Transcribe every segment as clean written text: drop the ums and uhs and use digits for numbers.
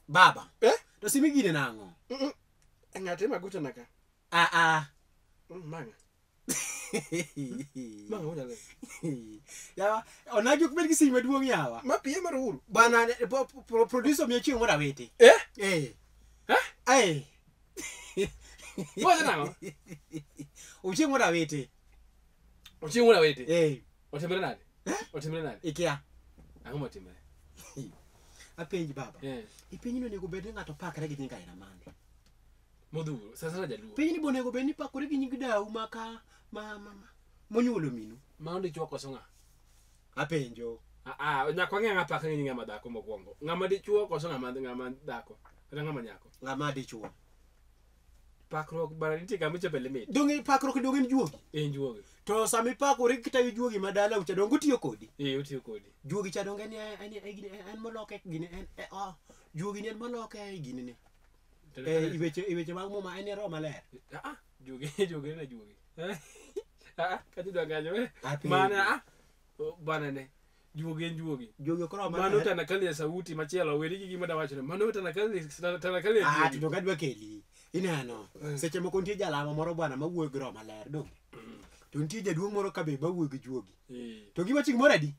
Baba. Eh? To simi gine nang'o? Ng'ate maguta naka. Ah ah. Manga. Manga unyalo. Yawa, onagi ok bed gi simu maduong' yawa. Ma piye mar Uhuru. Bana producer miyo chieng' moro awiti. Eh? Eh. Eh? Eh. Wacho nang'o? Ochieng' moro awiti. Ochieng' moro awiti. Eh. Otimore nade? Eh? Otimore nade? Ikia. Ang'o motimore? Apenji baba. Eh. E pinyni onego bed ni ng'ato pakre gi nying aina mane? Modhuro, sasa sana jaluo. Pinyni be onego bed ni pakore gi nying dau ma ka ma ma ma monyuolo minu. Mano dichuo koso ng'a? Apenjo. Ah ah, nyaka wang'e ng'a pakre gi nying ng'ama dhako mokwongo. Ng'ama dichuo koso ng'ama ng'ama dhako? Kata ng'ama nyako? Ng'ama dichuo. Pakruok bana nitie kama ichope limit. Donge pakruok donge en juogi? En juogi. To sama ipakori kitayo juogi ma dalau cha donge otiyo kodi? Eh, otiyo kodi. Juogi cha donge en moloke gini en oh, juogi ni en moloke e gini ni. Eh, i weche mag muma en roho maler. Ah ah, juogi juogi ne juogi. Ah ah, kaji dwa ganyo eh. Apenjo. Mana ah bana ne. Juogi en juogi. Juogi ok roho Mano maler. tanakali ya sauti machielo weri gi gima dawacho. Mano tanakali tanakali ya Ah, to juogi. donge adwa keli. Ineno, seche moko nitie jalamo moro bwana mawuoyo gi roho maler donge. To nitie jaduong' moro ka be mawuoyo gi juogi. Eh. To giwacho gimoro adi?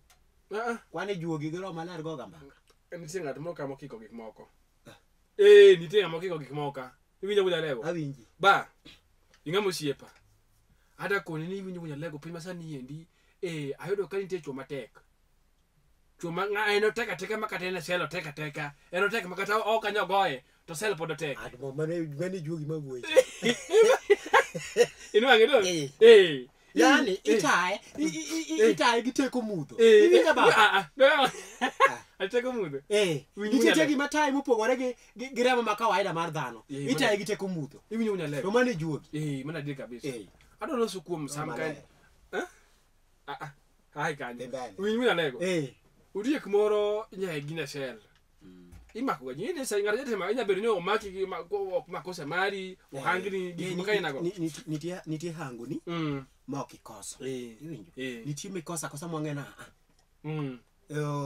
Ah ah. Kwani juogi gi roho maler goga mbaka. Nitie ng'at moro ka mokiko gik moko. Eh, nitie ng'ama okiko gik moko ka. Iwinjo wuod Alego? Awinji. Ba, ing'ama osiepa. Ada koni ni iwinjo wuod Alego piny masani endi, eh, ayudo ka nitie chuo matek. Chuo ma ng'a en otek ateka ma kata en e sel otek ateka. En otek ma kata ok anya goye, to sel pod otek. Ah, to mano mano juogi mawuoyo. Inwang'e do? Eh. Eh. Yani Eh. itaye itaye gi teko mudho. Eh. Iwinja baba? Ah, ah. No. Ateko mudho. Eh, Winj nitie wuod gima taye mopogore gi gi remo ma kawaida mar dhano. Eh, Itaye gi teko mudho. Iwinjo wuod Alego? To mano e juogi. Eh, mano adier kabisa. Eh. Adwa loso kuom sam Roho ka. maler. Eh? Ah ah. Ai kanyo. Dhi mbele. Winj wuod Alego? Eh. Odiek moro nyae gine sel. Imako ga nyine sa ng'ato jatimo inya bedo ni omaki gi ok makosa mari, ohangni gik moko aina go. Nitie nitie hango ni ma ok ikoso. Eh. Iwinjo? Eh. Nitie mikoso akosa mwang'e na ah. Mm.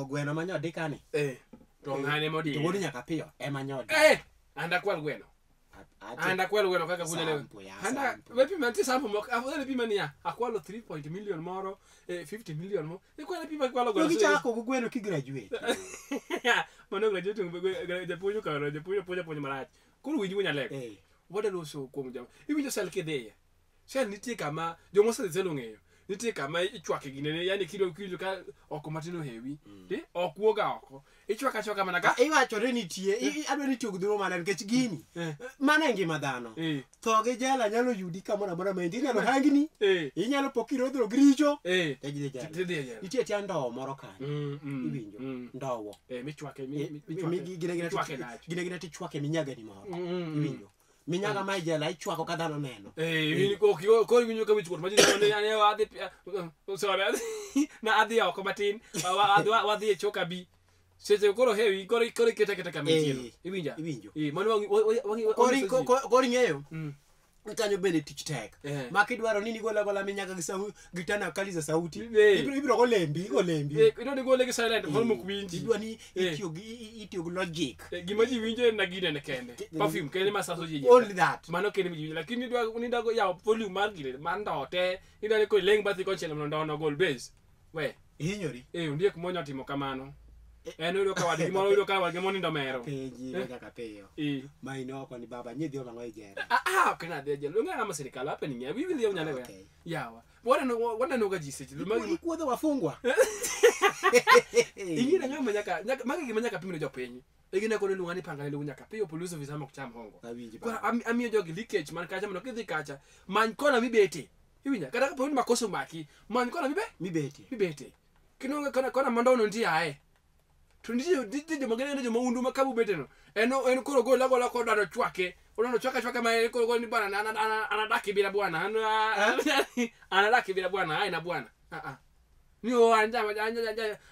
Gweno ma nyodi kani. Eh. To ng'ane modi. To wuod nyaka piyo ema nyodi. Eh, anda kwal gweno. Anda kwal gweno kaka kunya leo. Sampo ya, Anda sampo. we pima nitie sampo moko. Afadhali pima niya. Akwalo 3 million moro, 50 million mo. Ikwalo pima kwalo gweno. To gichako go gweno ki graduate. Mano graduate japuonj okalo japuonj puonjo puonj marach. Koro winj wuon Alego. Eh. Wadwa loso kuom jama. Iwinjo sel kidhiye. Sel nitie kama joma osedhi sel ong'eyo. Nitie kama ichwake ginene, yani kidwa kiwinjo ka oko matin ohewi. Ti ok wuoga oko. Ichwaka achwaka mana ka. Iwacho ni nitie, adwa ni tiyo gi dholuo maler nikech gini. Eh. Mano e ngima dhano. Eh. Tho gi jela nyalo yudi kamoro amora ma intie. Inyalo hangni, Eh. inyalo po kirodhro gi richo. Eh. To idhi e jela. Tidhi e jela. Nitie tia ndowo moro kanyo. Mm. Iwinjo? Ndowo. Eh, michwake michwake. Gine Michwake lach. gina tichwake minyagani moro. Mm. Iwinjo? Minyaga ma e jela ichwako ka dhano neno. Eh, koro iwinjo ka wich kuot ma ji neno ni ane wadhi sorry, na adhi oko matin, wadhi e choka bi. Seche koro hewi, koro ikete aketa kama intieno. Eh, Iwinja? iwinjo. Eh, mano wang'i Koro ing'eyo Mm. kanyo bende tich tek. Eh. Ma kidwaro ni nigolo agola minyaga gi sau gi tana kali za sauti. Eh. Ibiro go lembi, igo lembi. Eh, idwa ni gole gi silent, moro mok winji. Idwa ni Eh. itiyo gi itiyo gi logic. Eh, gima ji winjo en na gine kende. Perfume kende ma saso ji. Only that. Mano kende ma ji winjo, lakini idwa ni idwa yawo volume mar gine, mar ndowo te, idwa ni koro ileng' bathi konchiel mondo ndowo no ogol bass. We. Ihinyori. Eh, ondiek monyo timo kamano. En oyudo ka wadgi moro oyudo ka wadgi monindo mero. Penji Eh. nyaka piyo. Eh. Ma in oko ni baba nyidhi omo ang'o e jela. Ah ah, ok na dhi e jela. Onge ng'ama sirikal ape ni ng'eyo. Wiwi dhi onyalo weya. Okay. Yawa. Waneno ga ji seche. Ikuodho wafungwa. Ing'e nang'o ma nyaka magi gima nyaka pim ne jopiny. Igine kono iluonga ni panga iluongo nyaka piyo police officer mok cham hongo. Awinji Koro baba. amiyo jogi leakage man kacha mondo kidhi kacha many kona mibete. Iwinja kata kapo ni makosa omaki many kona mibe Mibete. mibete. Kinonge kona mondo ono nitie ae. To nitie joma gineno joma undu ma kabu beteno. En koro gol agola kodwa chwake. Odwa chwaka chwaka ma en koro gol ni bwana anadak bila bwana. Anadak bila bwana ai na bwana. Ah ah. Ni o an ja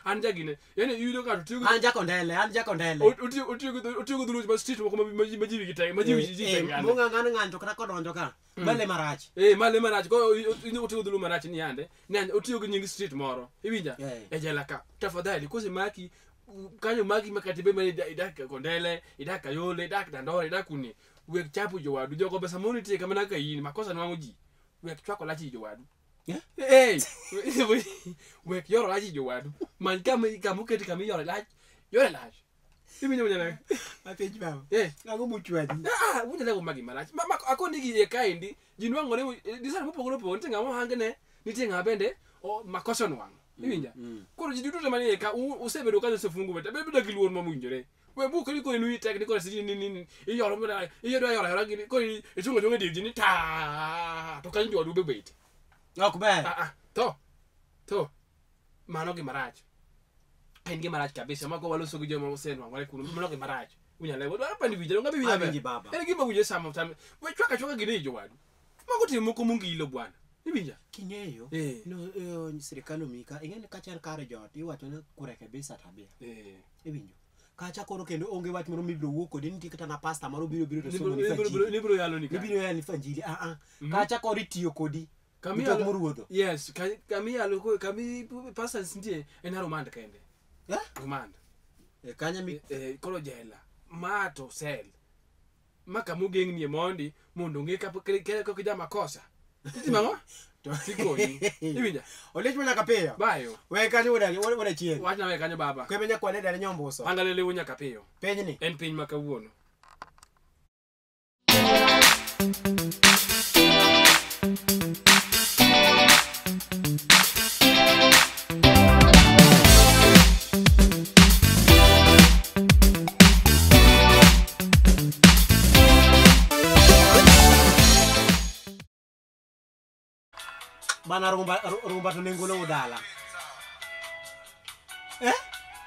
an ja gine. Yaani iyudo ka to tiyo An jakondele, an jakondele. otiyo gi dholuo ma street moko ma ji wigi tek, ma ji wigi ji tek yande. Mong'ang'an ng'an to kata kodonjo ka. Male marach. Eh, male marach. Ko otiyo gi dholuo marach ni yande. Ni yande otiyo gi nying street moro. Iwinja? E jela ka. Tafadhali kosemaki kanyo maki makati be mane idak Kondele, idak Kayole, idak Dandora, idak kuni. Wek chapo jowadu. Jogo pesa moro nitie kamana ka in, makosa nwang'o ji. Wek chwako lach i jowadu. Eh, wek yoro lach i jowadu. Many kama oketi kama iyoro lach. Yore lach. Iwinjo wunyalego? Apenj baba. Eh. Ang'o mochwanyi? Ah, wunyalego ma gima rach. Ma akoni gi e kaendi, ji nwang'ore design mopogore opogore. Nitie ng'ama ohangne, nitie ng'ama bende makosa onwang'o. Iwinja? Koro ji duto manie ka usebedo ka osefungu bete, bedo gi luor mowinjore. We buk ni koro in tek ni koro siji ni iyoro mana iyoro ayora ayora gini koro ichungo chunga dier ji ni ta to kanyo jowadu be bet. Ok ber. Ah, to mano gima rach. En gima rach kabisa. Mago waloso gi joma osenwang'ore kuno. Mano gima rach. Unyalo dwaro pandi winjo donga bi winjo baba. En gima winjo sama tam. We chwaka chwaka gini jowadu. Mago timo moko mongilo bwana. Iwinja? King'eyo no sirikal omiyi ka ing'e ni kacha en kar joot iwacho ni kurekebisha tabia. Iwinjo? Kacha koro kendo onge wach moro mibiro wuok kodi nitie kata na pasta moro biro biro to somo ni fanjili. Nibiro yalo ni ka. Nibiro yalo ni fanjili. Kacha koro itiyo kodi. Kami moruodho. Yes, kami yalo kami pasta nitie en remand kende. Eh? Remand. Kanya mi koro jela. Ma to sel. Ma kamugeng'nie mondi mondo ong'e kaka jamakosa. Titimo ang'o? Tikonyi. Iwinja? Oliech ma nyaka piyo. Bayo. We kanyo wuod achieng'. Wachna we kanyo baba. Kweme nyakwale dala nyombuso. Angalele wuo nyaka piyo. Pinyni. En piny ma kawuono. Bana rumba to nengo lowo dala. Eh?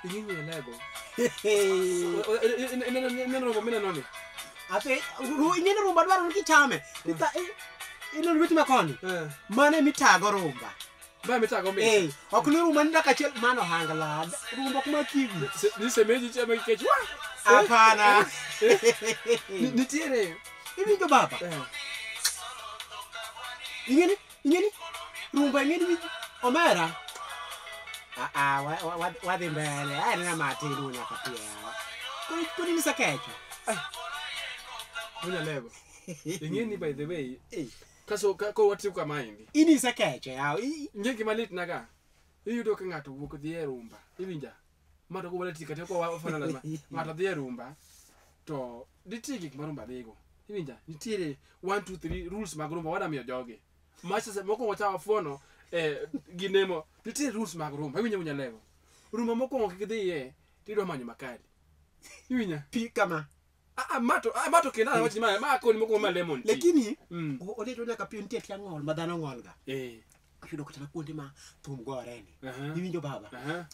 Ing'e lego. Ineno rombo mineno ni? Ate, ing'e rumba dwaro ni kichame. Ineno lweti makoni? Mano emitago rumba. Ma emitago mit. Eh, ok ni rumba ni dakika achiel mano ohangla. Rumba ok makiwi. Ni semeji chame nikech wa. Hapana. Nitiere. Iwinjo baba? Ing'eni? Ing'eni? Rumba ing'eni winjo? Omera? Wadhi mbele. Anena matin nyaka piyo. Koro nisekecho. Unyalego. Ing'eni by the way. Kaso ko watiyo kamaendi. In isekecho yawa. Ing'e gima lit na ka? Iyudo ka ng'ato wuok dhi e rumba. Iwinja? Ma to kowale tika to ko wafana lazima. Ng'ato dhi e rumba to nitie gik ma rumba dhigo. Iwinja? Nitiere 1 2 3 rules mag rumba wadamiyo jogi. Macha mokwongo cha wafuono ginemo nitie rules mag rumba. Iwinja unyalego. Rumba mokwongo kik dhiye tidwa manyo makali. Iwinja? Pi kama. Mato kendo awach ni ma akoni mokwongo ma lemon tea. Lakini oleto nyaka piyo nitie tia ng'ol ma dhano ng'ol ga. Iyudo kata kuonde ma thum gore ni. Iwinjo baba?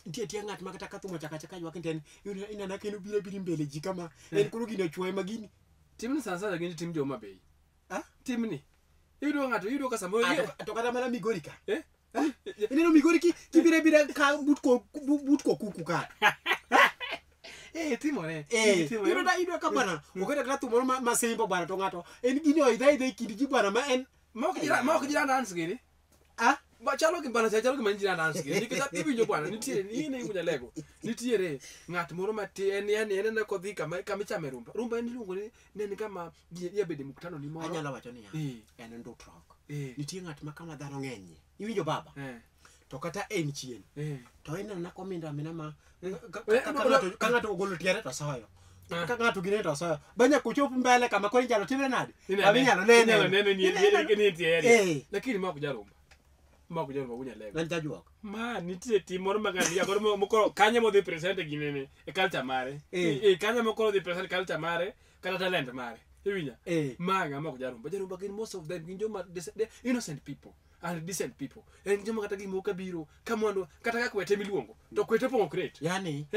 Nitie tia ng'at ma kata ka thum ochako achaka ywak en ineno ka en obiro abira mbele ji kama. En koro gino ochwoye ma gini. Timni sana sana gin tim joma Bay. Timni. Iyudo ng'ato iyudo ka samoro to kata mana Migori ka. Ineno Migori ki kibiro abira ka but ko kuku ka. Timore. Iyudo ka bwana oketo kata thum moro ma simbo bwana to ng'ato en gini oidha idha e kind ji bwana ma en ma ok jiran dance gini. Chalo gi bana chalo gi ma jiran dance gini. Nikech iwinjo bwana nitiere ni ne unyalego. Nitiere ng'at moro matin en en kodhi kama ichame rumba. Rumba en iluongo ni en kama ji yabede mkutano ni moro. Anyalo wacho niya. En ndutruok. Nitie ng'at ma kama dhano ng'enyie. Iwinjo baba? To kata en chien. To ineno na komindo amina ma ka ng'ato ogolo tiende to soyo. Ka ng'ato gine to soyo. Ba nyaka ochop mbele kama koro inyalo timre nade? Kama inyalo nene. Inyalo nene ni nitie. Lakini ma ok jarumba. Ma ok jarumba unyalego. En jajuok. Ma nitie tim moro ma ng'ani koro mokoro kanye modhi present ginene e culture mare. Kanye mokoro dhi present culture mare kata talent mare. Iwinja? Ma ng'ama ok jarumba. Jarumba gin most of them gin joma innocent people. And decent people. En joma kata gimoro kabiro kamwando kata ka kwete miluongo to kwete pong'o crate. Yani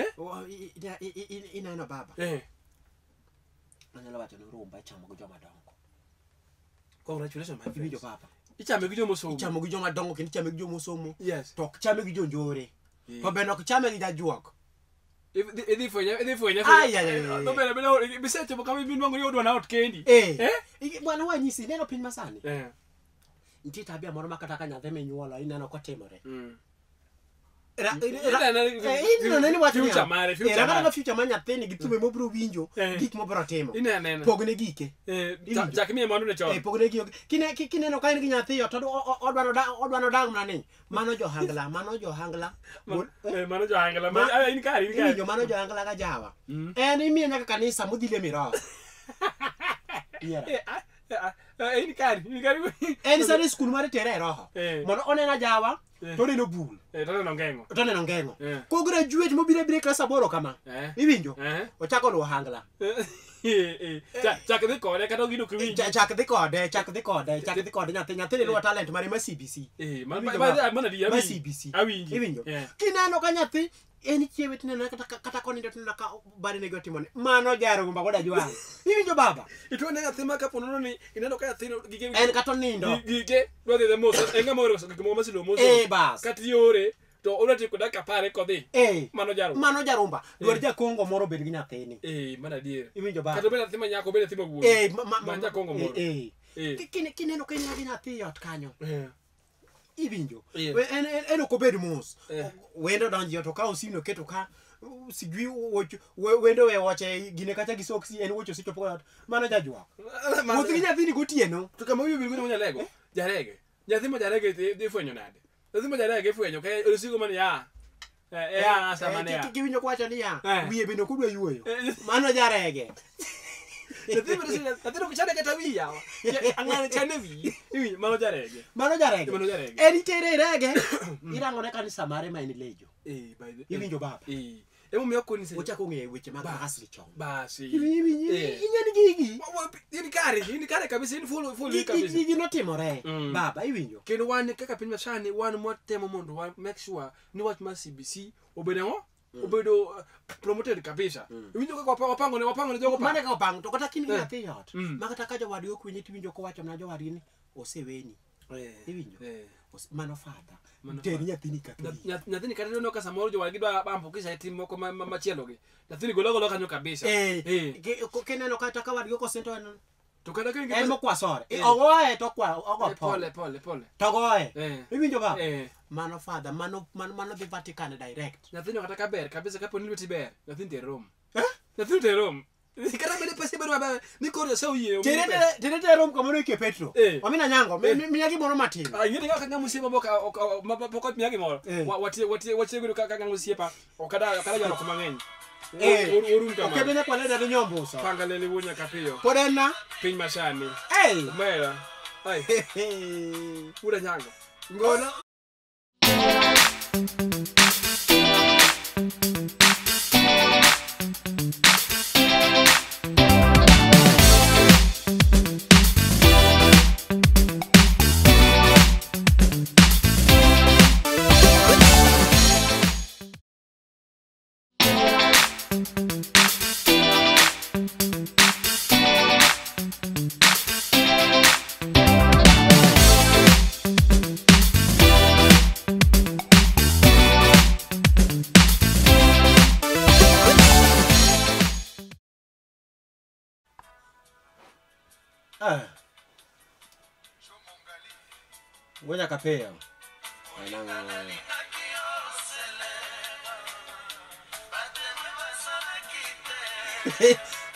ineno baba. Anyalo wacho ni rumba ichamo gi joma dongo. Congratulations my friend. Iwinjo baba? Ichame gi joma osomo. Ichamo gi joma dongo kendo ichame gi joma osomo. Yes. To ok chame gi jonjore. To bende ok chame gi jajuok. Idhi fwenye, idhi fwenye. Ai, ai, ai, ai. To bende bende bisechopo kama ibinwang'o ni odwa na ot kendi. Eh. Eh? Bwana wanyisi ineno piny masani. Eh. Nitie tabia moro ma kata ka nyathi minyuolo ineno kotimore. Ineno Ineno ni wacho niya, future mare, future rango mare. future mar nyathini gi thume mobiro winjo, gik mobiro timo. Ineno anena. Pogne gike. Eh, Iwinjo? chak miye mwandu ne chon. Eh, pogne gike. Kineno ka en gi nyathi to odwaro odwaro mana ni mano johangla, mano johangla. Mano johangla. In kare, in kare. Iwinjo mano johangla ga jawa. En imiye nyaka kanisa modhi lemo roho. Nyiera. In kare, in kare. En sani skul mar tere e roho. Mondo oneno jawa to oneno bul. To oneno ngeng'o. To oneno ngeng'o. Ko graduate mobiro abira e klas 8 kama. Iwinjo? Ochako luwo hangla. Chak dhi kode kata ogino ok iwinji. Chak dhi kode, chak dhi kode, chak dhi kode nyathi, nyathi luwo talent mare ma CBC. Ma CBC. Awinji. Iwinjo? Kineno ka nyathi en chiewe tineno kata konindo tineno ka bade nego timone. Mano jarumba goda jwang'. Iwinjo baba? Ituone nyathi ma kapo nono ni ineno ka nyathi gige en kata onindo. Gige dwa dhi mos en ng'ama ohero gik moko masilo mos. Bas. Kata yore to odwa tieko dakika 10 kodhi. Mano jarumba. Mano jarumba. Dwar jakongo moro obed gi nyathini. Mano adier. Iwinjo baba? Kata obed nyathi ma nyako obed nyathi ma wuoyi. Man jakongo moro. Kineno ka in gi nyathi e ot kanyo. Iwinjo? En ok obed mos. Wendo donjo to ka osino keto ka sijui wendo we woche gine kacha gi soksi en wuoche osechopo ot. Mano jajuok. Wuoth gi nyathini gotieno. To kama wiyi owil go nyalego. Jarege. Nyathi ma jarege idhi fwenyo nade? Nyathi ma jarege ifwenyo ka osigo man ya. Ya sama ne ya. Kiwinjo kwacho ni ya. Wiye bende ok odwa yuoyo. Mano jarege. Nyathi nyathi ok chane kata wiyi yawa. Ang'ane chane wiyi. Iwinjo mano jarege. Mano jarege. Mano jarege. En itere rege. Irango ne kanisa mare ma en lejo. Iwinjo baba. Emomiyo okoni seche. Ochako ng'eyo weche mag asli chon. Basi. Ing'eni gigi. In kare kabisa, in full kabisa. Gigi notimore. Baba iwinjo. Kendo wan kaka piny masani wan mwatemo mondo wa make sure ni wach mar CBC obedo ang'o? Obedo promoted kabisa. Iwinjo kaka wapango ne jogo pa. Mane ka opango to kata kin gi nyathi e ot. Ma kata ka jowadgi ok winji tiwinjo kowacho na jowadgi ni oseweni. Iwinjo? Mano father. Ter nyathini Catholic. Nyathini kata ineno ka samoro jowadgi dwa bambo kisa tim moko machielo gi. Nyathini golo golo kanyo kabisa. Kineno kata ka wadgi okosento en to kata ka en mokwasore. Ogoye to kwa ogo pole pole pole. To goye. Iwinjo baba? Mano father, mano dhi Vatican direct. Nyathino kata ka ber kabisa kapo ni lweti ber, nyathini ter Rome. Nyathini ter Rome. Kata bede pesa bedo maber ni koro Nyasaye oyie. Tere ter Rome kamoro ike Petro. Omina nyango, miya gimoro matin. Ing'e kaka ng'ama osiepa pok miya gimoro. Watie kaka ng'ama osiepa ok ada jaro kuma ng'eny. Orum kama. Okedo nyaka waleda ni nyombuso. Panga lele wuo nyaka piyo. Pod en na? Piny masani. Omera. Ai. Wuod Anyango. Ngono. Ngoja kapea.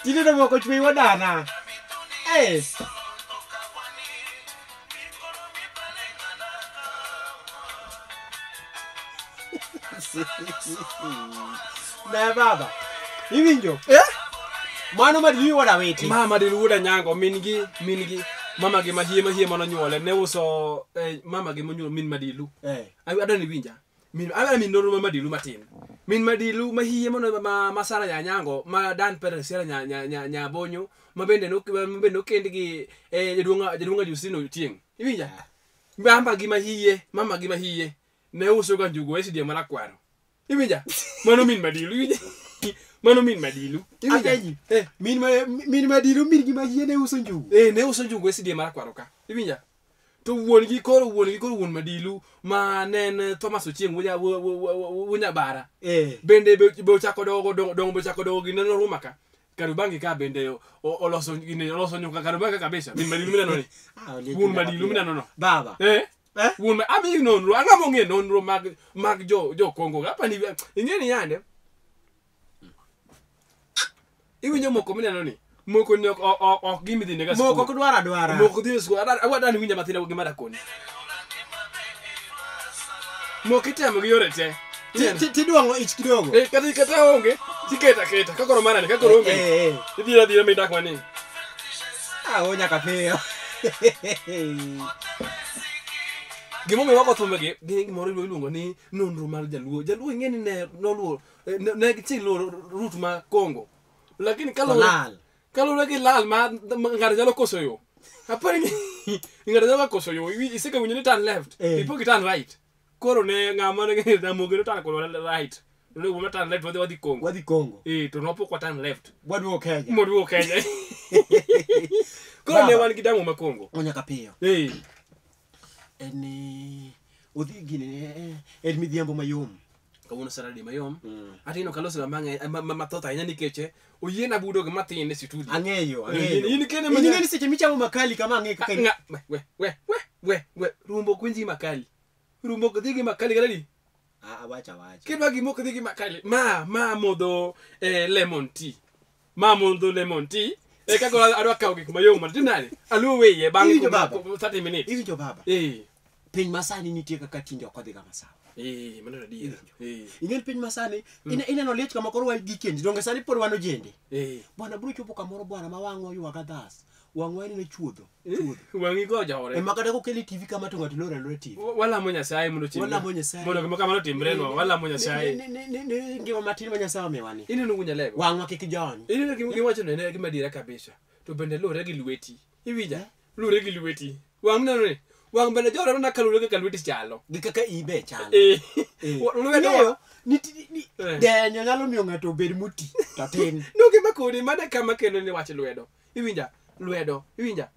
Tinde moko chwe wadana. Na baba. Iwinjo? Mano madili wada weti. Mama dili wuda nyango min gi mama gi mahie mano nyuole ne uso mama gi monyuol min madilu. Adwa ni winja. Min adwa min noro madilu matin. Min madilu mahie mano ma Sara nya nyango ma Dan Perez Sara nya nya nya bonyo ma bende no kend gi jaduong' Justino Otieng. Iwinja? Mama gi mahie, mama gi mahie ne uso ga njugu e sidia marakwaro. Iwinja? Mano min madilu iwinja? Mano min madilu. Iwinja? Min madilu min gi mahie ne uso njugu. Ne uso njugu e sidia marakwaro ka. Iwinja? To wuon gi koro wuon Madilu ma ne en Thomas Ochieng wunyabara. Bende be ochako dogo dongo be ochako dogo gine noruma ka. Kariobangi ka bende oloso gine oloso nyuka Kariobangi kabisa. Min Madilu mineno ni. Wuon Madilu mineno no. Baba. Wuon ma abi nonro ang'o mong'e nonro mag jo Kongo. Apa ni ing'e ni yande. Iwinjo moko mineno ni. Moko ni ok gimi dhi nega skul. Moko ok dwara dwara. Moko dhi skul. Adwa ni winja mathin gima dakoni. Moko itemo gi yore te. Tidwang'o ich kidogo. Kata onge tiketa keta kakoro mana ni kakoro onge. Idhi adhiya midak mani. O nyaka piyo. Gimomiyo wako thumbegi gin gimoro iluongo ni nonro mar jaluo. Jaluo ing'e ni ne noluo ne giluwo route ma Kongo. Lakini kaluwore gi lal ma ng'ato nyalo koso yo. Aparo ni ng'ato nyalo koso yo. Iseka winjo ni turn left, ipo ki turn right. Koro ne ng'ama ne Ramogi no turn koro right. Ne wuo turn left wadhi Kongo. Wadhi Kongo. To nopok wa turn left. Waduogo Kenya. Moduogo Kenya. Koro ne wan gi damu ma Kongo. O nyaka piyo. En odhi gini en midhiambo mayom. Kawuono Saturday mayom. Atino kaloso mang'eny mathoth ahinya nikech oyiena budo gi mathin e studio. Ang'eyo. In kene ma ing'eyo ni seche michamo makali kama ang'e kaka we rumbo kwinji makali. Rumbo dhi gi makali galali. Awacha. Kidwa gimoko dhi gi makali. Ma modho lemon tea. Ma modho lemon tea. Eka koro adwa kawo gik mayom matin aluwo wiye bang' 30 minutes. Iwinjo baba. Piny masani nitie kaka tinde ok odhi ga masawa. Mano adiera. Ing'e piny masani ineno liech kama koro wan gi kendi donge sani pod wan ojende. Bwana bro chopo kamoro bwana ma wang'wa oywaga dhas. Wang'wa en chuodho. Wang'i go jore. Ema kata kokeli TV kama to ng'ato loro alora TV. Walamo Nyasaye mondo otimre. Walamo Nyasaye. Mondo gima kamano otimre no. Walamo Nyasaye. Ni ngima matin ma Nyasaye omiwa ni. Ineno Wunyalego. Wang'wa kik jony. Ineno giwacho ne gima adiera kabisa. To bende luwore gi lweti. Iwinja? Luwore gi lweti. Wang' neno ni wang' bende jore na kaluwore kaka lweti chalo. Gi kaka ibe chalo. Lwedo ni denyo nyalo miyo ng'ato obed muti to tin. No gima kodi mana kama kelo ni wach lwedo. Iwinja? Lwedo. Iwinja?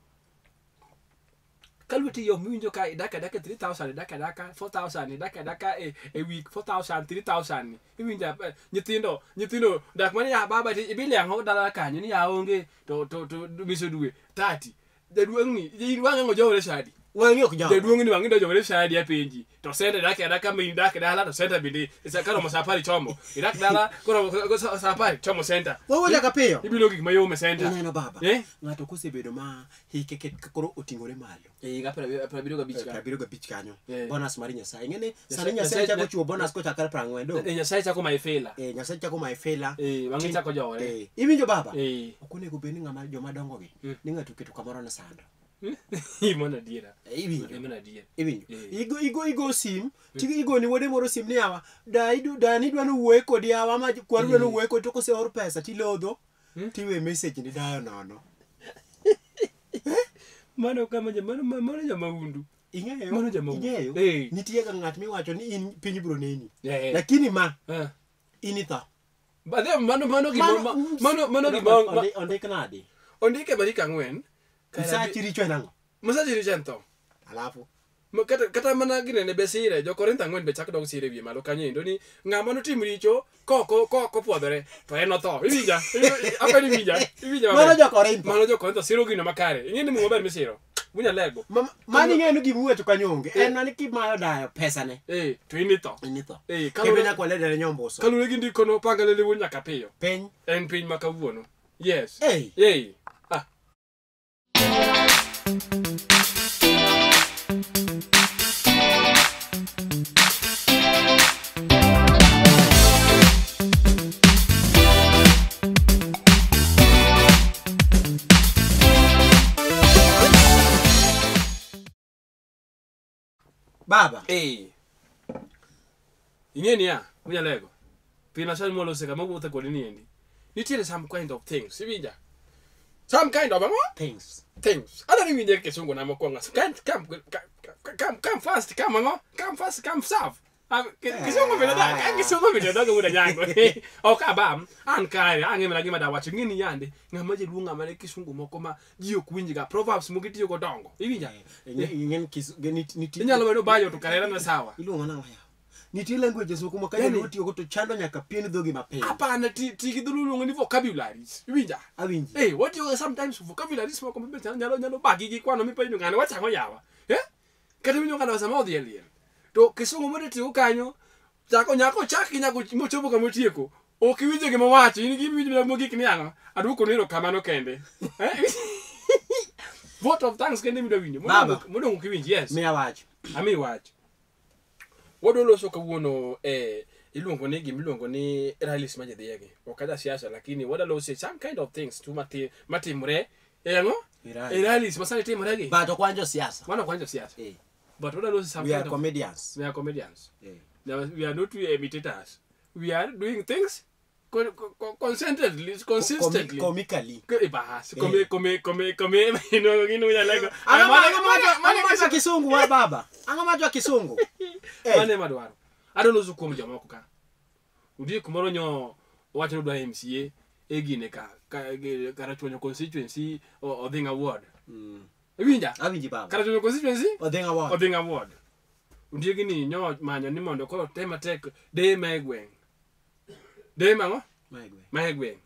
Ka lweti yom iwinjo ka idak adaka 3000 idak adaka 4000 idak adaka e week 4000 3000 iwinja nyithindo dak mani ya baba ibili ang'o dala kanyo ni ya onge to miso dwe 30 jaduong' ni wang'e ng'o sadi. Wang'i ok jore. Jaduong' ni wang'i jore sadi apenji. To senta dak adaka mi dak dala to senta bende koromo sa 10 chomo. Idak dala koromo sa 10 chomo senta. Wewe nyaka piyo. Ibilo gik mayom e senta. Ineno baba. Ng'ato kosebedo ma hike koro oting'ore malo. Higa 75 75 kanyo. Bonus mar Nyasaye. Ing'e ni sani Nyasaye chako chiwo bonus kochakore 40 do. Nyasaye chako maifela. Nyasaye chako maifela. Wang'i chako jore. Iwinjo baba? Ok onego bed ni ng'ama joma dongo gi ni ng'ato oketo kamoro ne sando. Mano adiera. Iwinjo. Igo sim, igo ni wuode moro sim ni yawa. Dani dwa nowuoye kodi yawa ma kwar dwa nowuoye kodi to koseor pesa tilodho tiwe message ni dayo nono. Mano kama mano jamaundu. Ing'eyo. Mano jamaundu. Ing'eyo. Nitie ga ng'at miwacho ni in piny biro neni. Lakini ma in itho. Badhe mano gima ondik nadi? Ondike barika 4. Msachi richo en ang'o? Msachi richo en tho. Alafu kata mana ginene be sire jo Korintho 4 be chak dog sire wiye malo kanyo endo ni ng'ama notim richo koko puodhore to en otho. Iwinja? Apani iwinja? Iwinja maber? Mano jo Korintho siro gino makare. Ing'e ni Muma ber misiro. Wunyalego. Mano ing'eyo ni gima iwacho kanyo onge. En mana kimayo dayo pesane. To in itho. In itho. Kendo nyaka waledere nyomboso. Kaluwore gi ndikono pangalele wuon nyaka piyo. Piny. En piny ma kawuono. Yes. Baba. Ing'e niya, Wunyalego. Piny masani mwalose kama wuothe kodi niendi. Nitiere some kind of things, iwinja? Some kind of things. Things. Adwa ni winje kisungu na mokwongo. Come fast, come ang'o? Come fast, come serve. Kisungu bende da kisungu bende da go nyango. Ok abam an kare ang'e mana gima dawacho ng'eni yande ng'ama jaluo ng'ama ne kisungu moko ma ji ok winjga proverbs moko itiyogo dongo. Iwinja? Ng'en nitie Inyalo bedo bayo to karera na sawa. Iluongo nang'o ya? Nitie languages moko ma ka jaluo tiyogo to chando nyaka pien dhogi mapiny. Hapana ti gi dholuo iluongo ni vocabularies. Iwinja? Awinji. Watiyogo sometimes vocabularies moko mabe nyalo bagi gi kwano mipenjo ng'ane wachang'o yawa. Kata winjo ng'ano sama odhi e liel. To kisungu mode tiyo kanyo chako nyako chaki nyako mochopo kama otieko. Ok iwinjo gima owacho, in gi winjo mogik ni ang'o? Aduoko ni erokamano kende. Vote of thanks kende midwa winjo. Modong' ok iwinj, yes. Miya wach. Amiyi wach. Wadwa loso kawuono iluongo ni gimiluongo ni rallies ma ji dhiye. Ok aja siasa lakini wadwa loso some kind of things tu matimore e ang'o? E rallies masani timore gi. But ok wan jo siasa. Wan ok wan jo siasa. But wadwa loso some We kind are of comedians. We are comedians. We are not imitators. We are doing things consistently. Comically. Bas, come you know. Ang'o kisungu wa baba? Ang'o macho kisungu? Mane madwaro. Adwa loso kuom jomoko ka. Udhi kumoro nyo wacho ni odwa MCA e gine ka Karachuonyo constituency Odhinga ward. Iwinja? Awinji baba. Karachuonyo constituency Odhinga ward. Odhinga ward. Ondiegi ni nyo manyo ni mondo koro tem matek deye ma e gweng'. Deye mang'o? Ma e gweng'.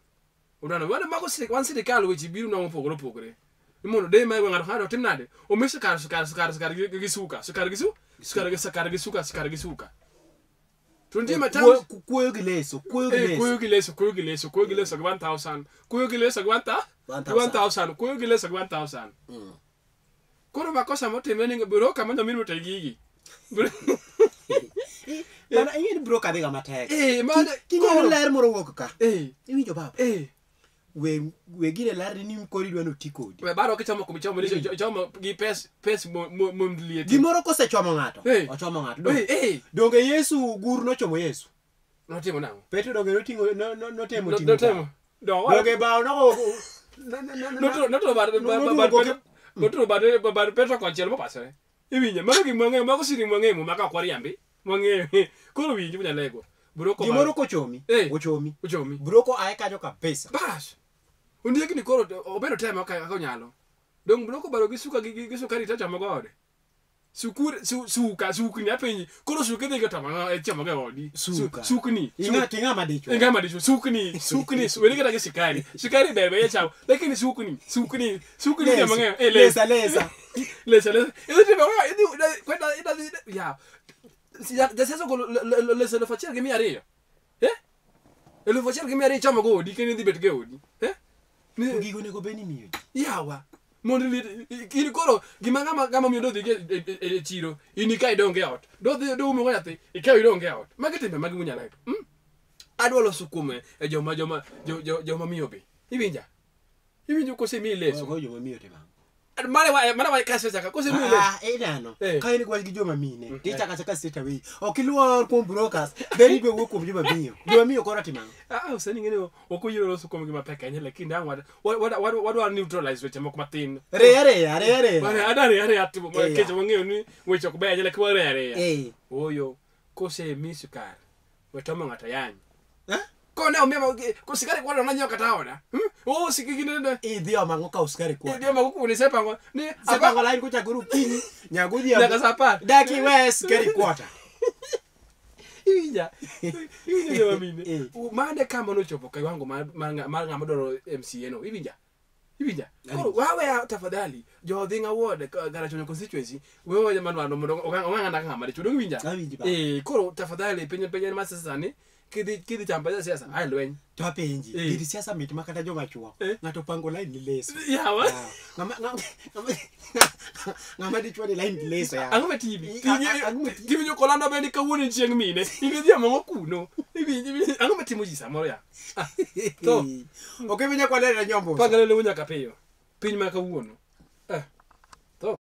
Odwaro wan mago wan sirikal weche biro nwa mopogore opogore. Ni mondo deye ma e gweng' ng'ato ka ng'ato otim nade? Omi sukar gi suka, sukar gi sukar gi suka, sukar gi suka. To nitie matam kuoyo gi leso, kuoyo gi leso. Kuoyo gi leso, kuoyo gi leso, kuoyo gi leso gi 1000, kuoyo gi leso gi 1000, kuoyo gi leso gi 1000. Koro makosa motimre ni broker manyo min ote gigi. Bana ing'e ni broker dhiga matek. King'eyo ler moro wuok ka. Iwinjo baba? We gine ler ni koro idwa ni oti kodi. We baro kichamo kumichamo ichamo gi pes mondlieti. Gimoro kosechomo ng'ato, ochomo ng'ato. Donge Yesu gur nochomo Yesu? Notimo nang'o? Petro donge noting'o notemo ting'o. Notemo. Donge bao nogo notro bar Petro konchiel mopasore. Iwinjo mago gik mwang'eyo, mago siri mwang'eyo muma ka ok wariambi. Mwang'eyo. Koro winji Munyalego. Broko gimoro kochomi, ochomi. Ochomi. Broko ae kanyo kabisa. Bas. Ondiek ni koro obedo temo kaka onyalo. Dong broko baro gi suka gi sukari to chamo go ode. Suka sukni apenji. Koro suka idhi go tamo chamo go odi. Sukni. Ing'ama dichuo. Ing'ama dichuo. Sukni, sukni, weri kata gi sukari. Sukari ber be chamo. Lakini sukni, sukni, sukni joma ng'eyo. Lesa lesa. Lesa lesa. Idhi timo idhi kwenda idhi ya. Jasiasa ogolo leso 1,200. 1,200 chamo go odi kendo idhi bet go e odi. Gigo onego bed ni imiyo ji. Yawa. Mondo in koro gima ng'ama miyo dodhi e chiro in ikaw idong e ot. Dodhi doumo go nyathi ikaw idong e ot. Magi timbe mag Munyalego. Adwa loso kuom e joma miyo be. Iwinja? Iwinjo kosemiyi leso. Go joma miyo timo ang'o? Mane wa kase chaka kosemiyi leso. Ineno. Ka in gi joma mine, tichako achaka straight away. Ok iluor kuom brokers, then idwa wuok kuom joma miyo. Joma miyo koro timo ang'o? Sani ing'e ni ok oyiero loso kuom gima pek ahinya lakini ang' wadwa neutralize weche moko mathin. Reya reya. Adwa reya reya timo nikech wang'eyo ni weche ok beyo ahinya lakini wareya reya. Ooyo, kosemiyi sukar, we tomo ng'ato yany. Kone omiya ko sukari kwalo nanyiewo kata oda. Oh sikigine idhi omo ang'o kawo sukari kwalo. Idhi omo kuno isepango ni isepango line kochakore okinyi nyaka godhiambo. Nyaka saa 10. Dak iwe sukari kwota. Iwinja. Iwinja joma mine. Mane kama nochopo kiwango mar ng'ama dwaro MCA no. Iwinja. Iwinja. Koro wawe tafadhali jo Odhinga ward Karachuonyo constituency wewe jamani mondo ong'ang'ana ng'ama dichuo dong iwinja. Koro tafadhali piny ma sani kidhi chamba siasa ai lweny. To apenji, gir siasa mit ma kata joma chuo ng'ato pango line gi leso. Yawa. Ng'ama dichuo ni line gi leso ya. Ang'o matimi? Timi jokolando bende kawuono en chieng' mine. Idhi amang'o kuno. Iwinji ang'o matimo ji samoro ya. To ok iwinjo kwa lera nyombo. Pangane lewo nyaka piyo. Piny ma kawuono. To.